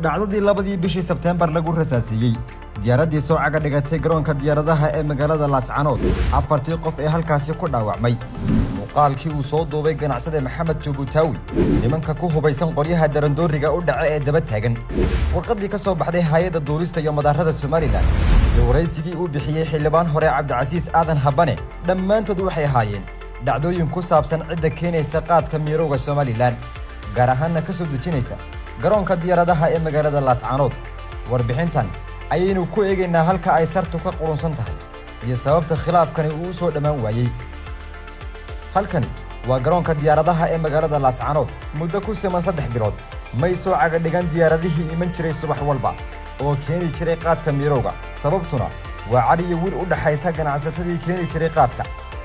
Dhacdadii 2dii bishii Sebteembar lagu rasaasiiyey diyaaraddii soo caga dhigatay garoonka diyaaradaha ee magaalada Laascanood, afartii qof ee halkaasi ku dhaawacmay, muuqaalkii uu soo duubay ganacsade Maxamed Jabuutaawi, nimanka ku hubaysan qoryaha darandooriga u dhaca ee daba taagan, warqaddii ka soo baxday Hay'adda Duulista iyo Madaarada Somaliland iyo waraysigii uu bixiyey xildhibaan hore Cabdicasiis Aadan Habane, dhammaantood waxay ahaayeen dhacdooyin ku saabsan cidda keenaysa qaadka miirowga Somaliland, gaar ahaanna ka soo dejinaysa garoonka diyaaradaha ee magaalada Laascanood. Warbixintan ayaynu ku eegaynaa halka ay sartu ka qurunsan tahay iyo sababta khilaafkani uu u soo dhammaan waayey. Halkani waa garoonka diyaaradaha ee magaalada Laascanood. Muddo ku siman 3 bilood may soo caga dhigan diyaaradihii iman jiray subax walba oo keeni jiray qaadka miirowga. Sababtuna waa cad iyo wiil u dhaxaysa ganacsatadii keeni jiray qaadka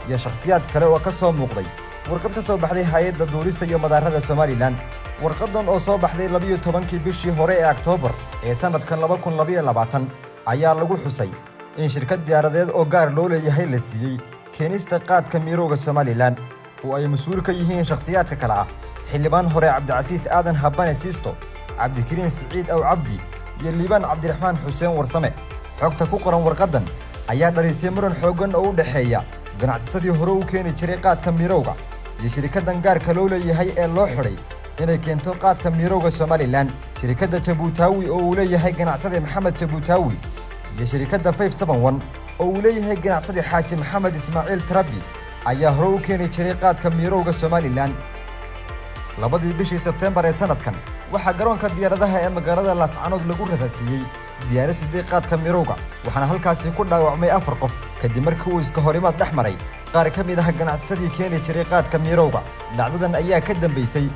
iyo shakhsiyaad kale oo ka soo muuqday warqad ka soo baxday Hay'adda Duulista iyo Madaarada Somaliland. Warqadan oo soo baxday 12kii bishii hore ee Oktoobar ee sannadkan 2022 ayaa lagu xusay in shirkad diyaaradeed oo gaar loo leeyahay la siiyey keenista qaadka miirowga Somaliland, oo ay mas'uul ka yihiin shakhsiyaadka kale ah xildhibaan hore Cabdicasiis Aadan Habane Siisto, Cabdikariin Siciid Aw Cabdi iyo Liibaan Cabdiraxmaan Xuseen Warsame. Xogta ku qoran warqaddan ayaa dhalisay muran xooggan oo u dhexeeya ganacsatadii hore u keeni jiray qaadka miirowga iyo shirkaddan gaarka loo leeyahay ee loo xidhay inay keento qaadka miirowga Somaliland. Shirkadda Jabuutaawi oo uu leeyahay ganacsade Maxamed Jabuutaawi iyo shirkadda 571 oo uu leeyahay ganacsade Xaaji Maxamed Ismaaciil Tarabi ayaa hore u keeni jiray qaadka miirowga Somaliland. 2dii bishii Sebteembar ee sanadkan waxaa garoonka diyaaradaha ee magaalada Laascanood lagu rasaasiiyey diyaarad siday qaadka mirowga, waxaana halkaasi ku dhaawacmay afar qof kadib markii uu iska horimaad dhex maray qaar ka mid ah ganacsatadii keeni jiray qaadka mirowga. Dhacdadan ayaa ka dambaysay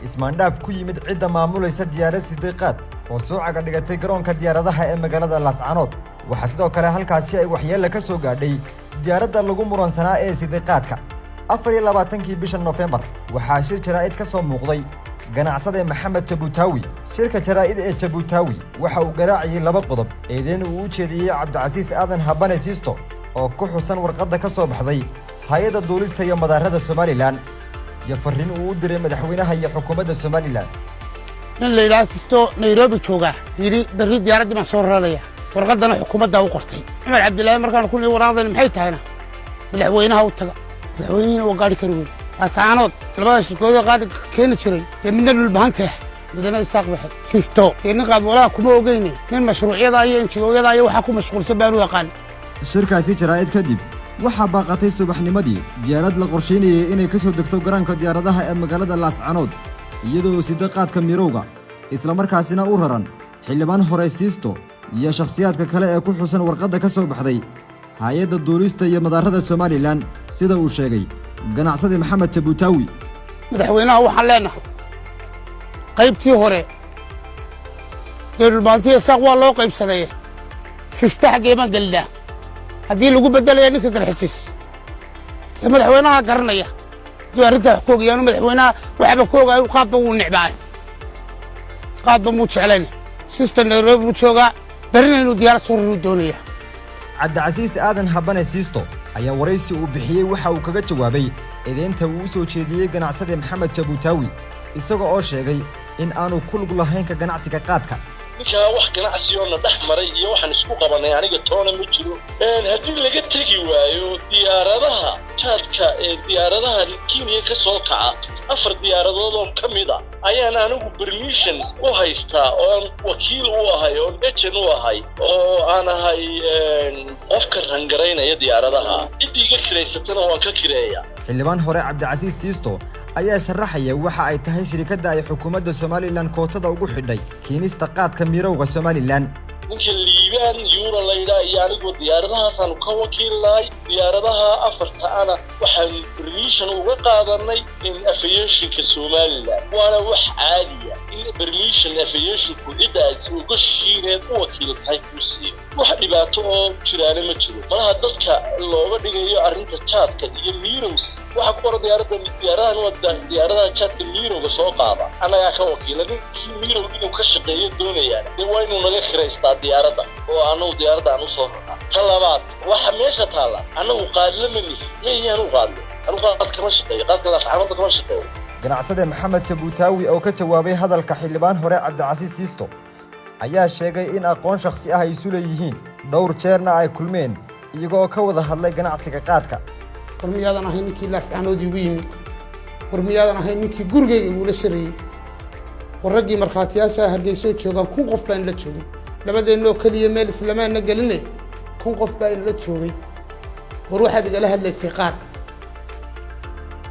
ismaandhaaf ku yimid cidda maamulaysa diyaarad siday qaad oo soo caga dhigatay garoonka diyaaradaha ee magaalada Laascanood. Waxaa sidoo kale halkaasi ay waxyeella ka soo gaadhay diyaaradda lagu muransanaa ee siday qaadka. 24kii bisha Nofembar waxaa shir jaraa'id ka soo muuqday ganacsade Maxamed Jabuutaawi. Shirka jaraa'id ee Jabuutaawi waxa uu garaacayay laba qodob: eedeyn uu u jeediyey Cabdicasiis Aadan Habane Siisto oo ku xusan warqadda ka soo baxday Hay'adda Duulista iyo Madaarada Somaliland, iyo farriin uu u diray madaxweynaha iyo xukuumadda Somaliland. Nin la yidhaha Sisto, Nairobi jooga, yidhi berri diyaaraddii baan soo raraya. Warqaddana xukuumaddaa u qortay. Cumar Cabdilaahi markaan ku nii waraaqdani maxay tahayna, madaxweynaha u taga. Madaxweynihiina waa gaari kari weyn. Laascaanood labada shirkooda qaadi keeni jiray dee midna Dhulbahanteh, midna Isaaq baxe. Sisto dee nin qaadwalaha kuma ogeyne, nin mashruucyada iyo NGO-yada iyo waxaa ku mashquulsan baanu yaqaan. Shirkaasi jaraa'id kadib waxaa baaqatay subaxnimadii diyaarad la qorshaynayay inay ka soo degto garoonka diyaaradaha ee magaalada Laascanood, iyadoo sida qaadka mirowga, islamarkaasina u raran xildhibaan hore Siisto iyo shakhsiyaadka kale ee ku xusan warqadda ka soo baxday Hay'adda Duulista iyo Madaarada Somaliland, sida uu sheegay ganacsade Maxamed Jabuutaawi. Madaxweynaha waxaan leenahay, qaybtii hore dee Dhulbaantiya Isaaq waa loo qaybsadeeye, Sista xaggee baan gelinaa haddii lagu beddelaya ninka Garxijis? Dee madaxweynaha garanaya hadduu arrintaa wax ku ogayaanu. Madaxweynaha waxba ku ogaayo, qaadba wuu necbaay, qaadba muu jeclayn. Sista Nairobi buu joogaa, berrina inuu diyaarad soo raruu doonaya. Cabdicasiis Aadan Habane Siisto ayaa waraysi uu bixiyey waxa uu kaga jawaabay eedeynta uu u soo jeediyey ganacsade Maxamed Jabuutaawi, isaga oo sheegay in aanu ku lug lahayn ka ganacsiga qaadka. Ninkaa wax ganacsi oo na dhex maray iyo waxaan isku qabanay aniga toona ma jiro. Haddii laga tegi waayo diyaaradaha jaadka ee diyaaradaha Kenya ka soo kaca, afar diyaaradood oo ka mid a ayaan anigu permission u haystaa, oon wakiil u ahay, oon agent u ahay, oo aan ahay qofka rangaraynaya diyaaradaha. Ciddii iga kiraysatana waan ka kireeya. Xildhibaan hore Cabdicasiis Siisto ayaa sharaxaya waxa ay tahay shirikadda ay xukuumadda Somaliland kootada ugu xidhay keenista qaadka mirowga Somaliland. Ninka Liibaan Yuura laydhaa iyo anigu diyaaradahaasaanu ka wakiilnahay. Diyaaradaha afarta ana waxaanu permission uga qaadanay in aviation-ka Somaliland, waana wax caadiya in permission aviation-ku cidda aad uga shiineed u wakiil tahay kuu siiyo. Wax dhibaato oo jiraana ma jiro. Malaha dadka looga dhigayo arrinta jaadka iyo miirow waxaa ku qoran diyaaradda. Diyaaradahan waa diyaaradaha jaadka miirowga soo qaada, annagaa ka wakiila. Ninkii miirow inuu ka shaqeeyo doonayaan dee waa inuu naga kiraystaa diyaaradda oo annagu diyaaradda aan usoo rarnaa. Ta labaad, waxa meesha taalla, annagu qaadla ma nihi, ma ihi anu qaadle. Anu qaad kama shaqeeyo, qaadka Laascaanoodda kama shaqeeyo. Ganacsade Maxamed Jabuutaawi oo ka jawaabay hadalka xildhibaan hore Cabdicasiis Siisto Ayaa sheegay in aqoon shakhsi ah ay isu leeyihiin, dhowr jeerna ay kulmeen iyagoo ka wada hadlay ganacsiga qaadka. War miyaadan ahayn ninkii Laascaanood igu yimi? War miyaadan ahayn ninkii gurigayga igula shareeyey? War raggii markhaatiyaasha Hargeysoo joogaan, 1000 qof baan la joogay. Labadeennoo keliya meel islamaanna geline, 1000 qof baa inala joogay. War waxaad igala hadlaysay qaar.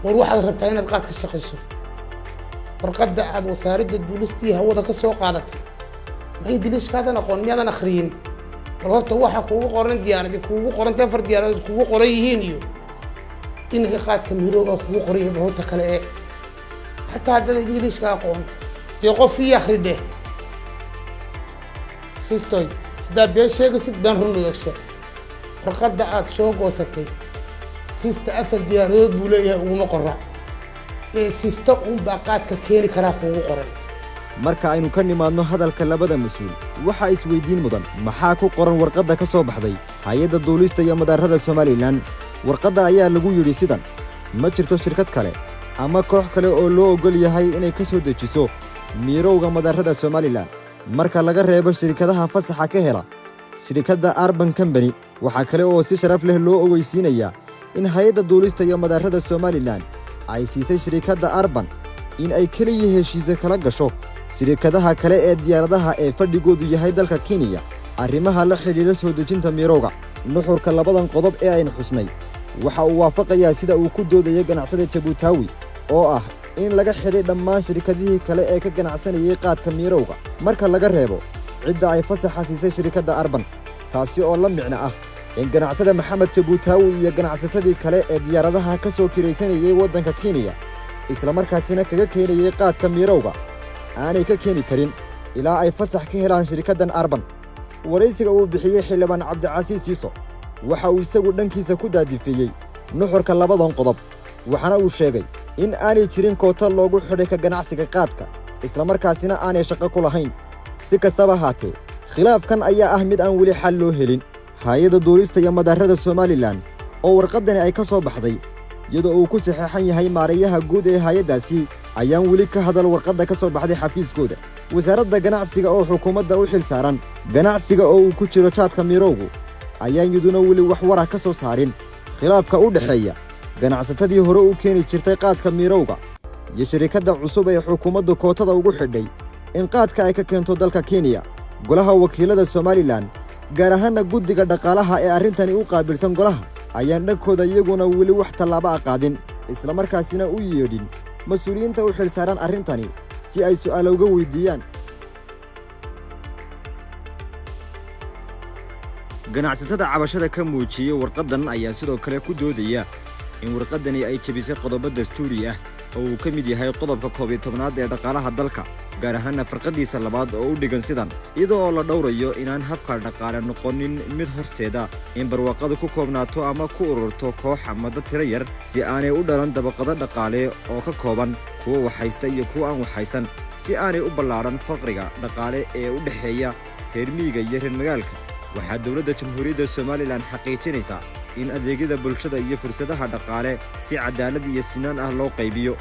War waxaad rabtaa inaad qaad ka shaqayso. Warqadda aad Wasaaradda Duulistii Hawada ka soo qaadatay, ma Ingiliishkaadan aqoon? Miyaadan akhriyin? Bal horta waxa kuugu qoran, diyaaradi kuugu qorantay, afar diyaaradood kuugu qoran yihiin iyo inay qaadka mirooga kugu qoran yahay. Bal horta kale ee xataa haddaad Ingiliishka aqoon, dee qof ii akhri dheh. Sistoy, haddaad been sheegaysid, been run iga sheeg. Warqadda aad soo goosatay Sista afar diyaaradood buu leeyahay uguma qora ee Sista uunbaa qaadka keeni karaa kuugu qoran. Marka aynu ka nimaadno hadalka labada mas-uul, waxaa isweydiin mudan: maxaa ku qoran warqadda ka soo baxday Hay-adda Duulista iyo Madaarada Somalilan? Warqadda ayaa lagu yidhi sidan: ma jirto shirkad kale ama koox kale oo loo oggol yahay inay ka soo dejiso miirowga madaarada Somalilan, marka laga reebo shirkadaha fasaxa ka hela shirkadda Arban Company. Waxaa kale oo si sharaf leh loo ogeysiinayaa in Hay-adda Duulista iyo Madaarada Somalilan ay siisay shirkadda Arban in ay keliya heshiise kala gasho shirkadaha kale ee diyaaradaha ee fadhigoodu yahay dalka Kenya arrimaha la xidhiidha soo dejinta miirowga. Nuxurka labadan qodob ee aynu xusnay waxa uu waafaqayaa sida uu ku doodaya ganacsada Jabuutaawi, oo ah in laga xidhay dhammaan shirkadihii kale ee ka ganacsanayay qaadka miirowga, marka laga reebo cidda ay fasaxa siisay shirkadda Arban, taasi oo la micno ah in ganacsada Maxamed Jabuutaawi iyo ganacsatadii kale ee diyaaradaha ka soo kiraysanayay waddanka Kenya, islamarkaasina kaga keenayay qaadka miirowga, aanay ka keeni karin ilaa ay fasax ka helaan shirkaddan Arban. Waraysiga uu bixiyey xildhibaan Cabdicasiis Siiso waxa uu isagu dhankiisa ku daadifeeyey nuxurka labadan qodob, waxaana uu sheegay in aanay jirin koota loogu xidhay ka ganacsiga qaadka, islamarkaasina aanay shaqo ku lahayn. Si kastaba haatee, khilaafkan ayaa ah mid aan weli xal loo helin. Hay-adda Duulista iyo Madaarada Somalilan oo warqaddani ay ka soo baxday, iyadoo uu ku saxeexan yahay maareeyaha guud ee hay-addaasi, ayaan weli ka hadal warqadda ka soo baxday xafiiskooda. Wasaaradda Ganacsiga oo xukuumadda u xil saaran ganacsiga oo uu ku jiro jaadka miirowgu ayaan iyaduna weli wax warah ka soo saarin khilaafka u dhexeeya ganacsatadii hore u keeni jirtay qaadka miirowga iyo shirikadda cusub ee xukuumaddu kootada ugu xidhay in qaadka ay ka keento dalka Kenya. Golaha Wakiilada Somalilan, gaar ahaanna guddiga dhaqaalaha ee arrintani u qaabilsan golaha, ayaan dhankooda iyaguna weli wax tallaabo a qaadin, islamarkaasina u yeedhin mas-uuliyiinta u xil saaran arrintani si ay su'aalo uga weyddiiyaan. Ganacsatada cabashada ka muujiyey warqaddan ayaa sidoo kale ku doodaya in warqaddani ay jebisay qodobo dastuuri ah oo uu ka mid yahay qodobka 11aad ee dhaqaalaha dalka, gaar ahaanna farqadiisa labaad oo u dhigan sidan: iyadoo oo la dhowrayo inaan habka dhaqaale noqonin mid horseeda in barwaaqadu ku koobnaato ama ku ururto koox ama dad tiro yar, si aanay u dhalan dabaqado dhaqaale oo ka kooban kuwa waxhaysta iyo kuwa aan waxhaysan, si aanay u ballaadhan faqriga dhaqaale ee u dhexeeya reer miyiga iyo reer magaalka, waxaa dowladda Jamhuuriyadda Somalilan xaqiijinaysaa in adeegyada bulshada iyo fursadaha dhaqaale si caddaalad iyo sinaan ah loo qaybiyo.